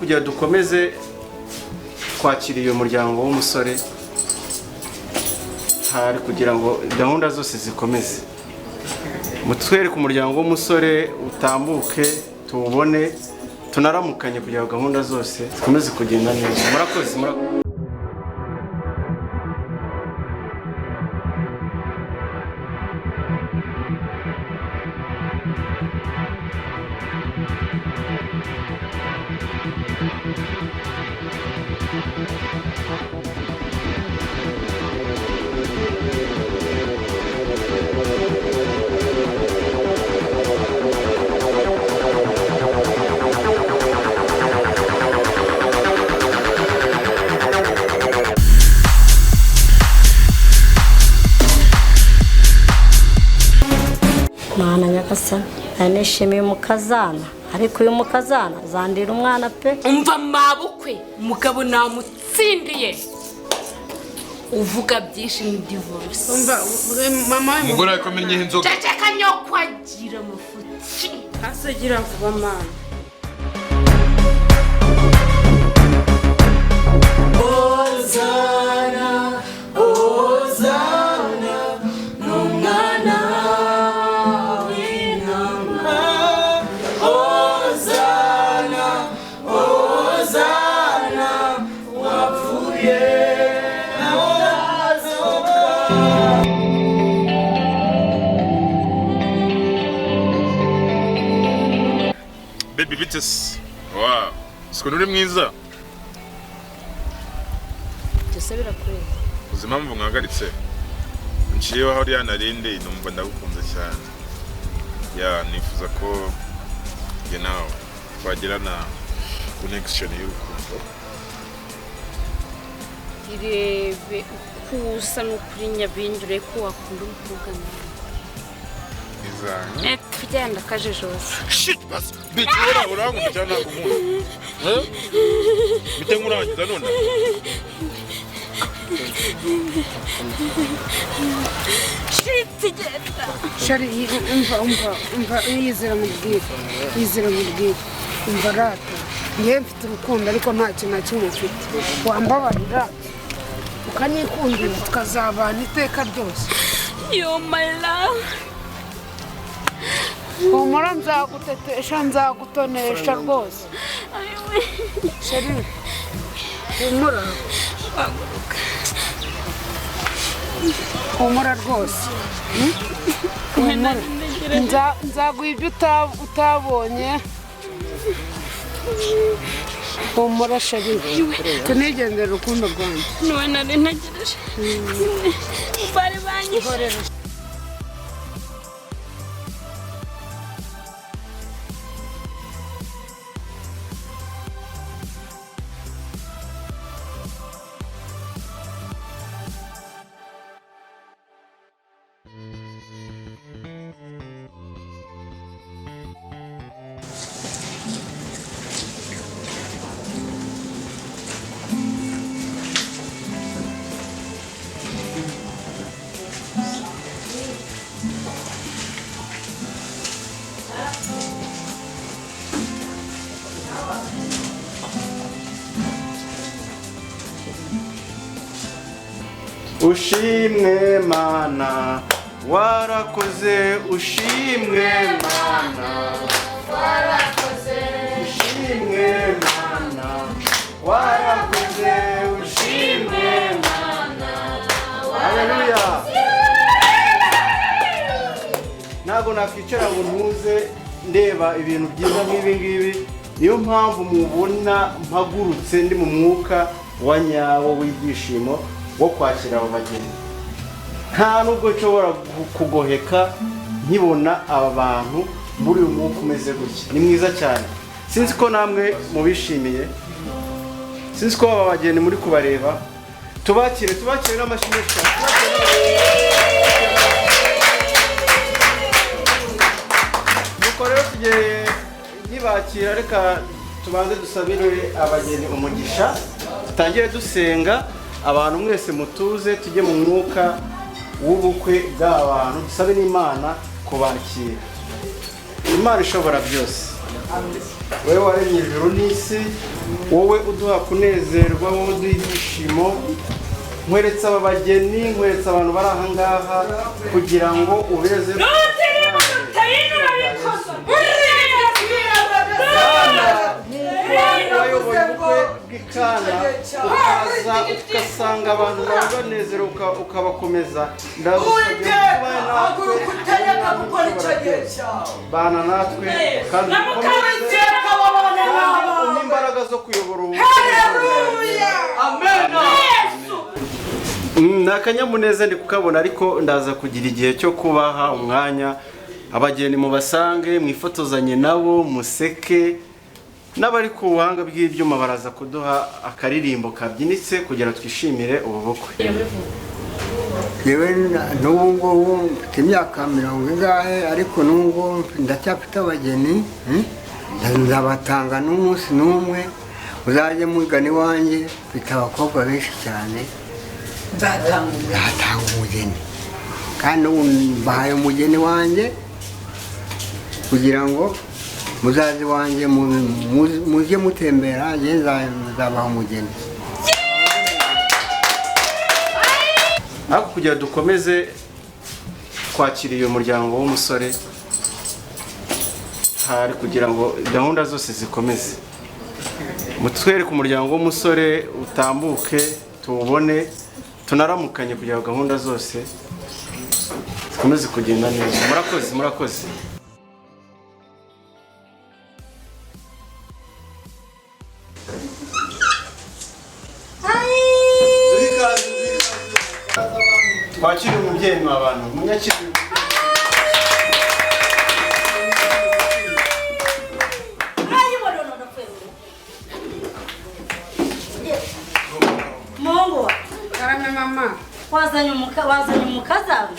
Kugira dukomeze twakiriye umuryango w'umusore, hari kugira ngo gahunda zose zikomeze, mutwereke umuryango w'umusore utambuke, tuwubone, tunaramukanye, kugira ngo gahunda zose zikomeze kugenda neza. Murakoze, murakoze. Mwana nyagasani, nari nishimiye umukazana, ariko uyu mukazana zandira umwana pe. Umva mabukwe, umugabo namutsindiye, uvuga byinshi ni divorce. Umva mama. Umugore ariko amennyeho inzoga. Ceceka nyoko, agira amafuti. Asagira vuba mama. Baby, bite se? Wow, siko uri mwiza? Byose birakureba. Uzi impamvu mwahagaritse? Nciyeho hariya narindi, numva ndagukunze cyane. Ya, nifuza ko njye nawe twagirana connection y'urukundo. Irebe uko usa n'ukuri nyabingi, urebe ko wakunda umukobwa nawe. Izange. Tugenda kajijoza. Shit, bas bitch, urankunda cyane, ntabwo unkunda? Eh? Bite, nkurangiza none. Shit, genda. Chéri, umva, umva, umva, yizera mubwire, yizera mubwire. Umva rata, ngewe mfite urukundo ariko nta kintu na kimwe mfite. Wambabarira ukanyikundira tukazabana iteka ryose? Yo, my love. Humura, nzagutetesha, nzagutonesha rwose. Chéri, humura. Haguruka. Humura rwose. Humura. Nzaguha ibyo utabonye. Humura chéri, tunigendere urukundo rwanjye. Niwe nari ntegereje, bari banyishe. Ushimwe Mana, warakoze. Ushimwe Mana, warakoze. Ushimwe Mana, warakoze. Ushimwe Mana. Haleluya! Ntabwo nakwicara ngo ntuze ndeba ibintu byiza nk'ibi ngibi. Niyo mpamvu mubona mpagurutse ndi mu mwuka wa nyawo w'ibyishimo wo kwakira abo bageni. Nta nubwo nshobora kugoheka nkibona aba bantu muri uyu mwuka umeze gutya. Ni mwiza cyane. Sinzi ko namwe mubishimiye, sinzi ko aba bageni muri kubareba. Tubakire, tubakire n'amashyi menshi cyane, tubakire n'amashyi. Nuko rero tugiye nkibakira, reka tubanze dusabire abageni umugisha, dutangire dusenga. Abantu mwese mutuze, tujye mu mwuka w'ubukwe bw'aba bantu, dusabe n'Imana kubakira. Imana ishobora byose. Wowe waremye ijuru n'isi, wowe uduha kunezerwa, wowe uduha ibyishimo. Nkweretse aba bageni, nkweretse abantu bari aha ngaha kugira ngo ubeze. Wayoboye ubukwe bw'Ikana, ukaza ugasanga abantu bawe banezerewe, ukabakomeza. Ndagusabye kubana natwe, bana natwe kandi ukomeze, kandi umpe imbaraga zo kuyobora ubu. Ni akanyamuneza ndi kukabona, ariko ndaza kugira igihe cyo kubaha umwanya abageni, mubasange mwifotozanye nabo, museke. N'abari ku buhanga bw'ibyuma baraza kuduha akaririmbo kabyinitse kugira ngo twishimire ubu bukwe. Yewe, n'ubu ngubu mfite imyaka mirongo ingahe, ariko n'ubu ngubu ndacyafite abageni, Nzabatanga n'umunsi n'umwe uzajye mugana iwanjye, mfite abakobwa benshi cyane. Nzatanga umugeni, kandi ubu mbahaye umugeni wanjye kugira ngo muzaze iwanjye, mujye mutembera, njye nzabaha umugeni. Ariko kugira dukomeze kwakira uyu muryango w'umusore, hari kugira ngo gahunda zose zikomeze, mutwereke umuryango w'umusore utambuke, tuwubone, tunaramukanye, kugira ngo gahunda zose zikomeze kugenda neza. Murakoze, murakoze. Twakire umubyeyi, mwa bantu munyakire. Muhungu wa Karame mama. Wazanye umukazana,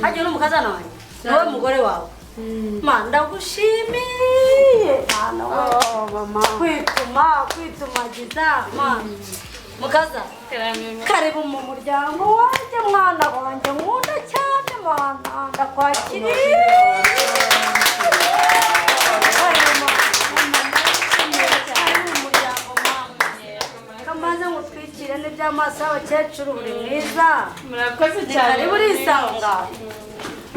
hajya n'umukazana wanjye, nawe mugore wawe. Ma, ndagushimiye mwana we. Oh mama. Kwituma kwitumagiza, ma mukaza, karibu mu muryango wanjye, mwana wanjye nkunda cyane. Mwana, ndakwakiriye. Karibu mu muryango, mama. Kamaze ngutwikire n'iby'amaso y'abakecuru, uri mwiza. Murakoze Ni cyane. karibu, urisanga.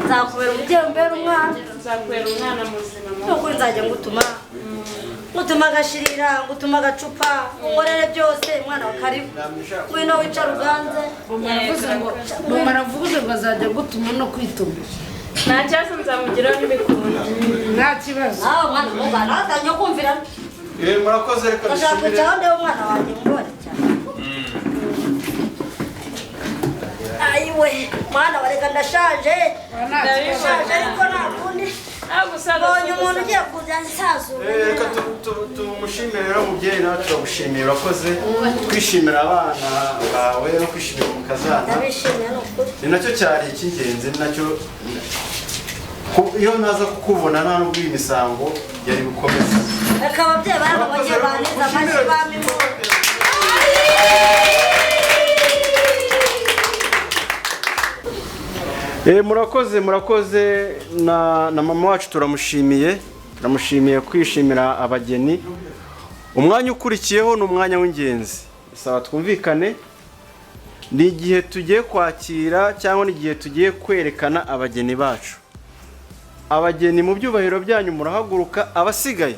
Nzakubera umubyeyi, umbera umwana. Nzakubera umwana muzima mama. Nukuri nzajya ngutuma agashirira, ngutuma agacupa, unkorere byose. Mwana wa, karibu, ngwino wicara uganze. Mama aravuze ngo azajya gutuma no kwituma. Nta kibazo, nzamugeraho n'ibikunda. Nta kibazo. Nawe mwana muba natangiye kumvira. Murakoze, reka Ndashaka dushimire. kwicara ndebe umwana wanjye mubone cyane. Ayiwe mwana, wareka ndashaje, ndashaje, ariko nta kundi. Mbonye umuntu ugiye kuza nsazura. Reka tumushimire rero umubyeyi, nawe turagushimiye, urakoze kwishimira abana bawe no kwishimira umukazana. Ndabishimiye ni ukuri. Ni nacyo cyari icy'ingenzi, ni nacyo iyo ntaza kukubona nta nubwo iyi misango yari bukomeze. Reka ababyeyi bari bagiye baniza amashyi bamimura. Murakoze, murakoze. Na mama wacu turamushimiye, turamushimiye kwishimira abageni. Umwanya ukurikiyeho ni umwanya w'ingenzi, bisaba twumvikane. Ni igihe tugiye kwakira cyangwa ni igihe tugiye kwerekana abageni bacu. Abageni mu byubahiro byanyu murahaguruka, abasigaye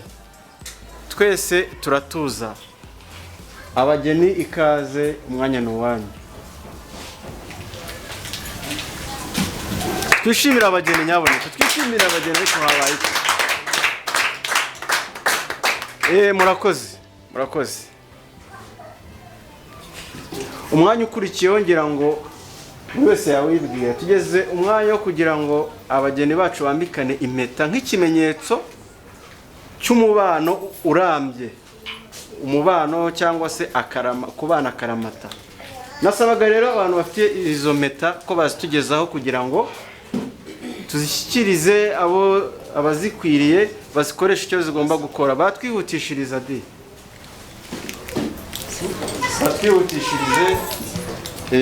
twese turatuza. Abageni ikaze, umwanya ni uwanyu. Twishimire abageni, nyaboneka twishimire abageni. Ariko habaye iki? Murakoze, murakoze. Umwanya ukurikiyeho ngira ngo buri wese yawibwira. Tugeze umwanya wo kugira ngo abageni bacu bambikane impeta nk'ikimenyetso cy'umubano urambye, umubano cyangwa se akarama, kubana akaramata. Nasabaga rero abantu bafite izo mpeta ko bazitugezaho kugira ngo tuzishyikirize abo abazikwiriye, bazikoresha icyo zigomba gukora. Batwihutishiriza di, batwihutishirize.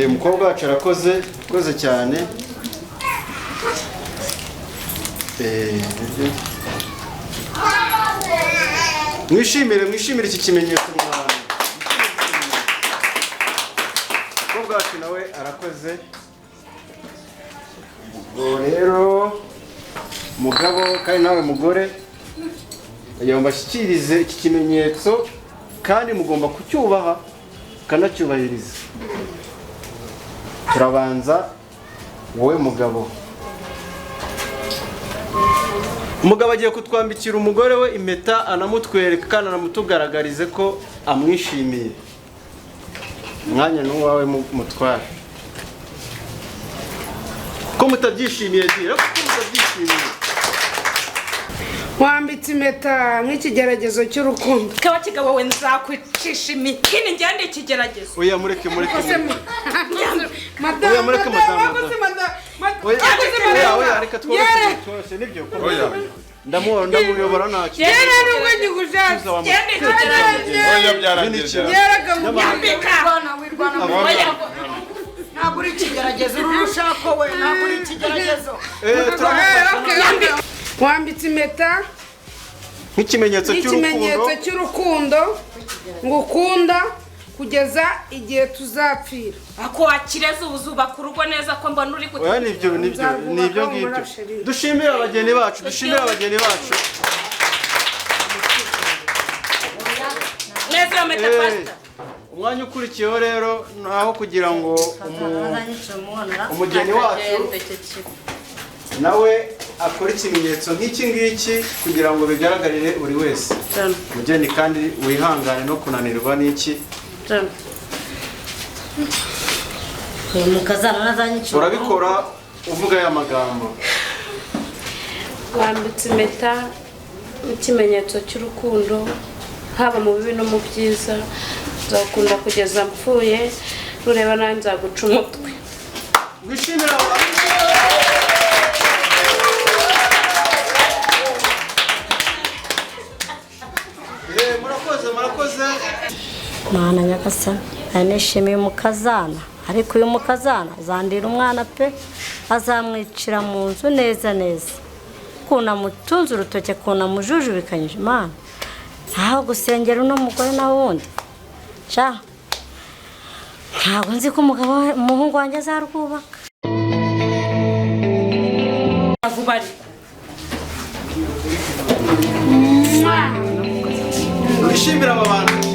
Umukobwa wacu arakoze, arakoze cyane. Nibyo. Mwishimire, mwishimire iki kimenyetso mu bantu. Umukobwa wacu nawe arakoze. Ubwo rero mugabo kandi nawe mugore, kugira ngo mbashyikirize iki kimenyetso kandi mugomba kucyubaha ukanacyubahiriza. Turabanza wowe mugabo. Umugabo agiye kutwambikira umugore we impeta, anamutwereka kandi anamutugaragarize ko amwishimiye. Umwanya ni uwawe mutware. Ko mutabyishimiye dire, ko mutabyishimiye. Wambitse impeta nk'ikigeragezo cy'urukundo. Kaba kigabo we, nzakwicisha imihini ngende ikigeragezo. Oya, mureke, mureke, mureke. Madamu, Oya, mureke, madamu, madamu, wakoze madamu, Oya, wakoze oya, madamu. oya, reka tworoshye, tworoshye nibyo. Oya. Ndamuyobora ntacyo. Yere nubwo ngigushatse. Ngende ikigeragezo. Oya, byarangiye. Yeraga mu Nyambika. Wirwana, Oya. ntabwo uri ikigeragezo, uri urushako we, ntabwo uri ikigeragezo. Turamufasha. Wambitse impeta nk'ikimenyetso nk'ikimenyetso cy'urukundo cy'urukundo ngukunda kugeza igihe tuzapfira. Ako wakireza ubuzubaka urugo neza ko mbona uri gute. Oya, nibyo, nibyo, nibyo ngibyo. Dushimire abageni bacu, dushimire abageni bacu. Neza iyo mpeta, pastor. Umwanya ukurikiyeho rero ni aho kugira ngo umugeni wacu nawe akore ikimenyetso nk'iki ngiki kugira ngo bigaragarire buri wese. Mugeni, kandi wihangane no kunanirwa n'iki. Uyu mukazana nazanyica. Urabikora uvuga aya magambo. Wambitse impeta nk'ikimenyetso cy'urukundo, haba mu bibi no mu byiza, nzakunda kugeza mpfuye, nureba nawe nzaguca umutwe. Wishimira abantu. Murakoze, murakoze. Mana nyagasani, nari nishimiye umukazana, ariko uyu mukazana azandira umwana pe, azamwicira mu nzu neza neza. Ukuntu amutunze urutoki, ukuntu amujujubikanyije, Mana, ntaho gusengera uno mugore nawe wundi. Sha, ntabwo nzi ko umugabo umuhungu wanjye azarwubaka. Vuba ariko. Wishimira aba bantu.